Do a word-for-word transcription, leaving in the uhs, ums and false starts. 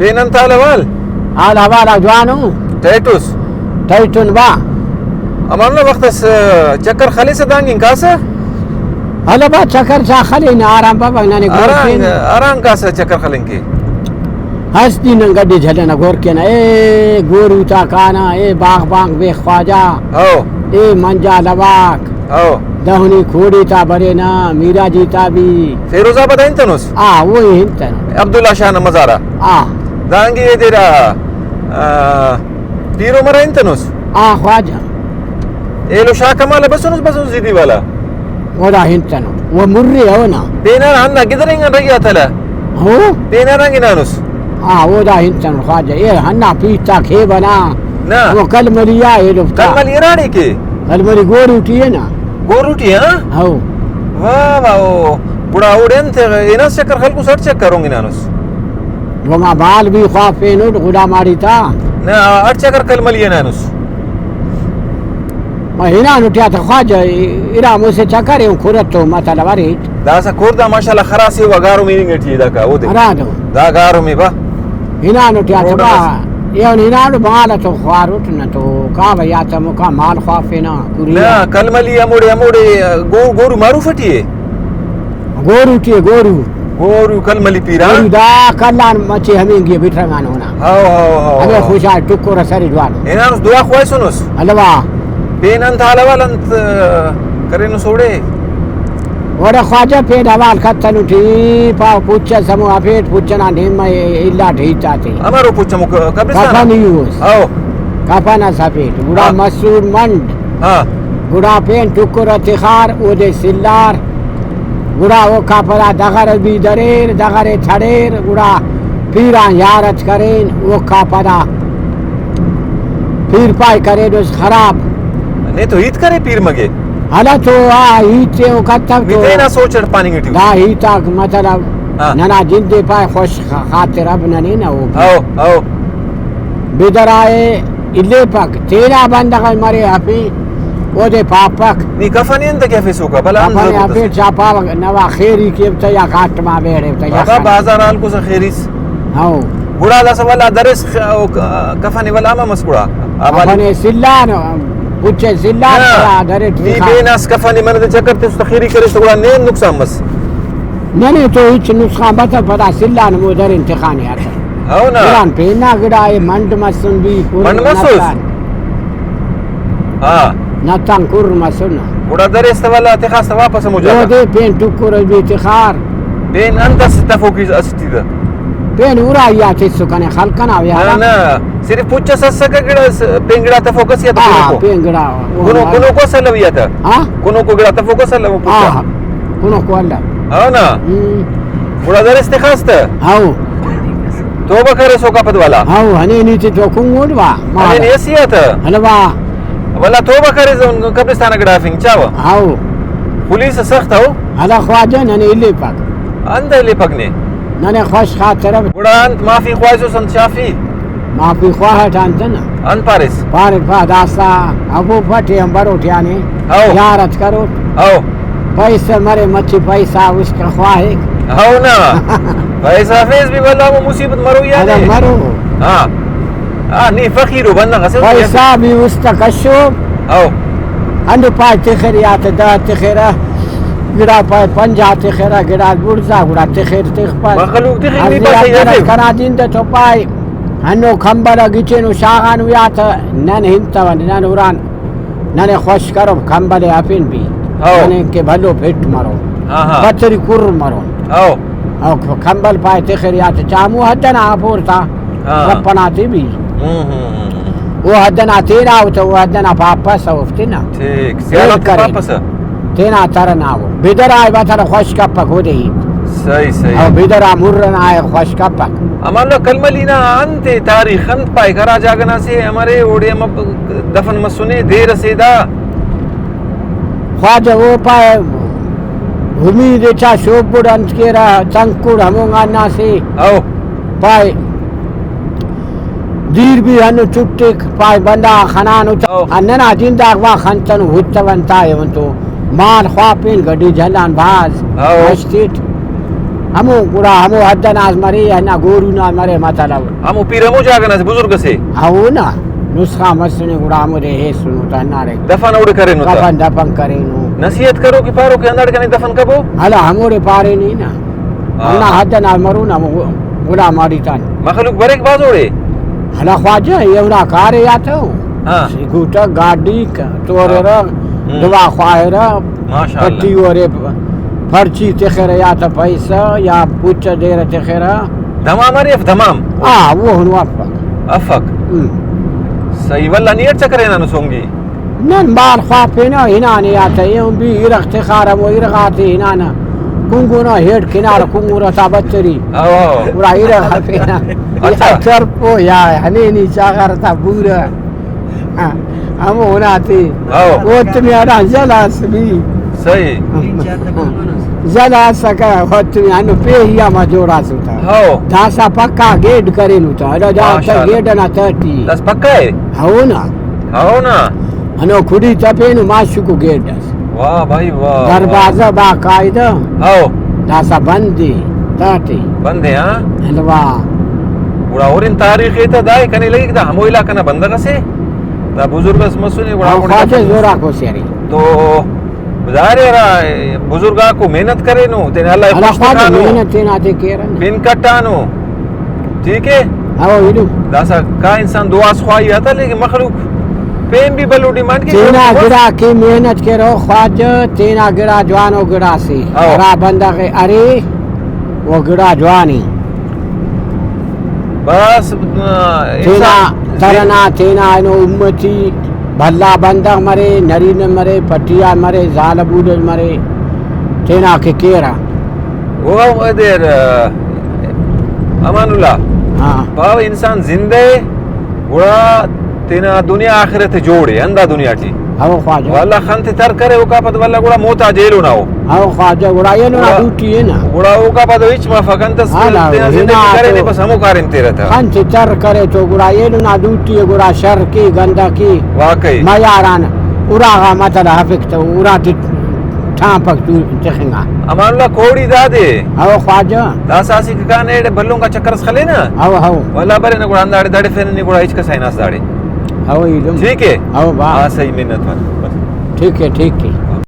پین انت حال احوال؟ حال احوال آ جوان ءُ۔ ٹائٹ اُس؟ ٹائٹ اُن با۔ امان نا وخت اس چکر خلیسہ دانگ انگ کاسہ؟ ہلو با، چکر چا خلینہ، آرام بابا ننے گور آرام، کین۔ آرام کاسہ چکر خلنگ کے۔ ہست دین نن گڈی جھلنہ گور کینہ، اے گورو تا کانہ، اے باغ بانگ بے خواجہ۔ ہو۔ اے منجا لواک۔ ہو۔ دہنی کھوڑی تا برینہ، میراجی تا بھی۔ فیروز آباد آ ہنتنس؟ آ، وہی ہنتن۔ عبداللہ شاہ نا مزارہ؟ آ۔ دانگی اے دیرا، آ، پیر عمر آ ہنتنس؟ آ، خواجہ۔ ایلو شاہ کمال آ بسنس، بسنس زیدی والا؟ اودا ہنتنو۔ و مرے اونا۔ پینارا ہندا گدرینگ آن رہی آ تلہ؟ ہو۔ پینارا ہنانس؟ آ، اودا ہنتنو خواجہ۔ اے ہندا پیتا کھیبہ نا۔ نہ۔ وہ کلملی آ ایلو تا۔ کلملی اراڑے کے؟ کلملی گورو ٹی اے نا۔ گورو ٹی، ہاں؟ ہو۔ واہ، واہ، او۔ گڑا اوڑے انت ہناس چکر خلکوس، اٹ چکر ہنگ ہنانس؟ وما بال بھی خواہ پینٹ غلام آڑی تا۔ نہ، اٹ چکر کلملی ہنانس؟ ما ہنانو ٹیا تا خواجہ، ارا مسہ چکر ایہن کھرتو مطلب ارے۔ داسہ کھر دا ماشاءاللہ خراسی و گارو میننگ ٹی اے داکا اودے۔ ہرادو۔ دا گارو می با۔ ہنانو ٹیا تا روڈ با۔ اس۔ ایہن ہنانو بال تو خواروٹ نہ تو کعبہ یا تا مکا مال خوافینا کری۔ نہ، کلملی ہموڑے، ہموڑے گو-، گورو معروف ٹی اے۔ گورو ٹی اے، گورو۔ گورو کلملی پیرا؟ گورو دا کلان مچے ہمینگی بٹرنگان ہونا۔ ہاو، ہاو، ہاو، ہمیں ہاو۔ خوشا ٹکر سر جوان۔ ہنانس دعا خواہسنس؟ الوا۔ پین انت حال احوال انت کرینس اوڑے؟ اوڑے خواجہ پین حوال ختنو ٹی پاو پچ اس ہمو ہفیٹ، پچ انا نیم الا ٹی ہیت آتے۔ امرو پچ ہمو ق-، قبرستان آ؟ کفن ہی اس۔ ہاو۔ کفن اس ہفیٹ۔ گڑا ہاں۔ مسور منڈ۔ ہاں۔ گڑا پین ٹکر ءِ تخار، اودے سلار۔ گڑا اوکا پدا دغر ءِ بھی دریر، دغر ءِ تھڑیر، گڑا پیران زیارت کرین، اوکا پدا پیر پائے کرینس خراب۔ نے تو ہیت کرے پیر مگے؟ ہلا تو آ ہیت ءِ او کتو نی تو۔ تینا سوچ اٹ پاننگ ٹی۔ دا ہیت آک مطلب ہاں۔ ننا جند ءِ پائے خوش خ-، خاطر اب ننے نا او۔ او، او۔ بدرائے الیپک، تینا بندغ مرے ہفے، اودے پاپک۔ نی کفن انت کہ ہفیسوکا، بھلا ہم کفن ضرورت ہفے اس۔ چا پاوہ نوا خیری کیو تہ یا کاٹ ما بیڑے تہ یا بابا خن۔ بازار آ ہلکوسہ خیریس۔ ہاؤ۔ گڑا داسہ ولا درس خ-، او ک-، کفن ولا ہم مس گڑا۔ آ والی کفن سلان، پچے سلان ہاں۔ گڑا درٹ نی خان۔ بے ناس کفن منہ دے چکر تس تہ خیری کریس تہ گڑا نین نقصان مس۔ ننے تو ہچ نسخان بتو پدا سلان مو در انتخان یاتہ۔ ہو نا۔ گڑان پین نا گڑا اے منڈ مسن بھی پورے منڈ مسوس؟ نتان۔ ہاں۔ نتان کر مسن۔ گڑا درے است والا تخاس تہ واپس ہمو جاگہ۔ اودے پین ٹکر اس بھی تخار۔ پین انت اس تفوک اس ٹی تہ؟ پین ارا یا تسو کنے خلق کنا ویا۔ نہ، نہ۔ صرف پچ اس اسکہ گڑا اس-، پین گڑا تفوک اس یا تہ ہاں، کنوکو؟ پین گڑا۔ کنو-، کنوکو اس الو یا تہ؟ ہاں؟ کنوکو گڑا تفوک اس الو پچ آ؟ ہاں۔ کنوکو اللہ۔ ہاں نا؟ ہم۔ گڑا در استخاص تہ؟ ہاؤ۔ توبہ کریسوکا پد والا؟ ہاؤ، ہنے نی تے تو کنگوڈ وا، ہنے مال۔ نی ایسی آ تہ؟ ہلوا۔ والا توبہ کریس، قبرستان گڑا ہرفنگ چاوہ؟ ہاؤ۔ پولیس سخت ہو؟ ہلا خواجہ ننے الیپک۔ انت الیپک نے؟ ننے خوش خاطر۔ گڑا انت معافی خواہسوس انت شافی؟ معافی خواہٹ انت نا۔ انت پاریس؟ پارٹ پا داسا ابو پٹے ہم بروٹ یعنی ہاؤ۔ زیارت کروٹ۔ ہاؤ۔ پیسہ مرے مچے پیسہ اس کا خواہک۔ ہاؤ نا۔ پیسہ فیس بھی بلا وہ مصیبت مرو یا اگر نہیں؟ مرو۔ ہاں۔ ہاں، نی فقیر و بندغ اسے۔ پیسہ بھی اس کا کشو۔ ہاؤ۔ ہندو پائے تخر یا تے دہ تخر، گڑا پائے پنجا تخر، گڑا بڑزا، گڑا تخر تخ پائے۔ مخلوق تخر نی ارزی پاسے یا تے۔ کنا دین دے تو پائے۔ ہنو کمبل ء گچینو شاغانو یا تہ نن ہنتون، نن ہران، ننے خوش کرو کمبل ء ہفن بھی۔ ہاؤ۔ ننے کہ بھلو فٹ مرو۔ ہاں، ہاں۔ پتری کر مرو۔ ہاؤ۔ او کمبل پائے تخر یا تہ چامو حد انا اپور تا ہاں۔ رپنا تے بھی۔ ہوں، ہوں، ہوں، ہوں۔ او حد انا تینا او تہ او حد انا پاپس اوفتے نا۔ ٹھیک، سیال آتے کرے۔ پاپس۔ تینا ترنا او۔ بدر آئے باتر خوش کپک اودے ہیت۔ صحیح، صحیح۔ او بدر آ مرنا آئے خوش کپک۔ امان اللہ کلملی نا انت ء تاریخ انت پائک؟ ہرا جاگہ نا سے امرے اوڑے ہم دفن مسنے دیر اسے دا۔ خواجہ او پائے امید چا شوبڑ انت کیرہ تنکڑ ہمونگان نا سے۔ او۔ پائے دیر بھی ہنو چٹک پائے بندغ خنانو۔ او۔ ہننا جنداک وا خنتنو ہتون تا ایون تو۔ مال خواپین گڈی جھلان بھاز او۔ ہشتیٹ۔ ہمو گڑا ہمو حد ئنا مرے، ہندا گورو نا مرے مطلب۔ ہمو پیر ہمو جاگہ نا اسہ بزرگ اسے۔ ہاں، او نا نسخہ مسنے، گڑا ہمودے ہیسنو تا ہنداڑے۔ دفن اوڑے کرینو تا؟ کفن دفن کرینو۔ نصیحت کرو کہ پارو کہ ہنداڑے کنے دفن کبو؟ ہلا ہموڑے پارینی نا۔ ہاں۔ ہندا حد ئنا مرو نا ہمو غلام آڑی تان۔ مخلوق بریک بھاز اوڑے؟ ہلا خواجہ، ایونا کارے آتو۔ ہاں۔ سکوٹہ، گاڈی، توریرہ، ہاں۔ ہم۔ دعا خواہرہ، ماشاءاللہ۔ پٹی اورے، پرچی تخرہ یا تہ پیسہ یا پوچہ دیرہ تخرہ۔ دمام ارے اف دمام؟ آ، اوہنو افک۔ افک؟ ہم۔ صحیح، ولدا نی اٹ چکر ہنانو سونگی؟ نن بال خواپینہ ہنانے آ تہ، ایہن بھی ارغ تخارہ، ہمو ارغ آتے ہنانہ۔ کنگنہ ہیڈ کنارہ کنگرہ تا بتری۔ او۔ گڑا ارغ آ پینہ۔ اچھا۔ یا چرپو یا ہنینی چاغر تا بورہ۔ ہاں، ہمو ہناتے۔ ہاں۔ اوتمیانا جل اس بھی۔ صحیح۔ جل اسکہ اوتمیانا پیہی آ ما جوڑاسو تا۔ ہاں۔ داسا پکا گیڈ کرینو تا۔ ادا دا ماشاءاللہ۔ گیڈ ئنا تہٹی۔ داس پکا ہے؟ ہاں نا۔ ہاں نا۔ ہنو کھڑی تپینو ماشکو گیڈ اس۔ واہ بھائی واہ، واہ۔ دروازہ باقاعدہ۔ ہاں۔ داسا بند ءِ تہٹی۔ بند ءِ، ہاں۔ ہلوا۔ گڑا ہورن تاریخ ءِ تہ دائے کنے لگک دا ہمو علاقہ نا بندغ اسے، دا بزرگ اس مسنے، گڑا ہاں، ہموڑے خواجہ دفن مس۔ زوراکو سے ارے۔ تو ظاہر ہے ہرا بزرگ آکو محنت کرینو، تینا اللہ ءِ اللہ خوش خواجہ تخانو۔ محنت تینا تے کیرہ نا۔ پن کٹانو۔ ٹھیک ہے؟ ہاں، ایلم۔ داسا کا انسان دعا اس خواہی آتا، لیکن مخلوق پین بھی بھلو ڈیمانڈ کے تینا گڑا کہ محنت کرو خواجہ، تینا گڑا جوانو گڑا سے۔ ہاں۔ ہرا بندغ ارے، و گڑا جوان ءِ۔ بس، آ، تینا انسان ترنا، تینا اینو امتی بھلا بندغ مرے، نرینہ مرے، پٹیا مرے، زالبول مرے، تینا کہ کیرہ۔ او ادیر، آ، امان اللہ۔ ہاں۔ باوہ انسان زندہ ءِ، گڑا تینا دنیا آخرت ءِ جوڑ ءِ، ہندا دنیا ٹی۔ ہاں خواجہ۔ ولدا خن تے تر کرے، اوکا پد ولدا گڑا محتاج ایلو نا او۔ ہاں خواجہ، گڑا ایلو نا گڑا، ڈیوٹی ءِ نا۔ گڑا اوکا پد ہچ مفک، انت اس ہاں نا، تینا زندگی ہنا کرے تو نے بس ہمو کاریم تیرہ تا۔ خن تے تر کرے تو گڑا ایلو نا ڈیوٹی ءِ، گڑا شر کے، گندہ کے۔ واقعی۔ میاران اراغا مطلب ہفک تو ارا تے ٹھانپک تو تخنگا۔ امان اللہ کوڑی دادے۔ ہاں خواجہ۔ داسا اسیکہ کان ایڑے بھلونگا چکر اس خلے نا۔ ہاں، ہاں۔ ولا برے نا گڑا ہنداڑے دڑفینے نی گڑا ہچ کس ہناس داڑے۔ ہاں، ایلم۔ ٹھیک ہے؟ ہاں، واہ۔ ہاں، صحیح، منت وار۔ بس۔ ٹھیک ہے، ٹھیک ہے۔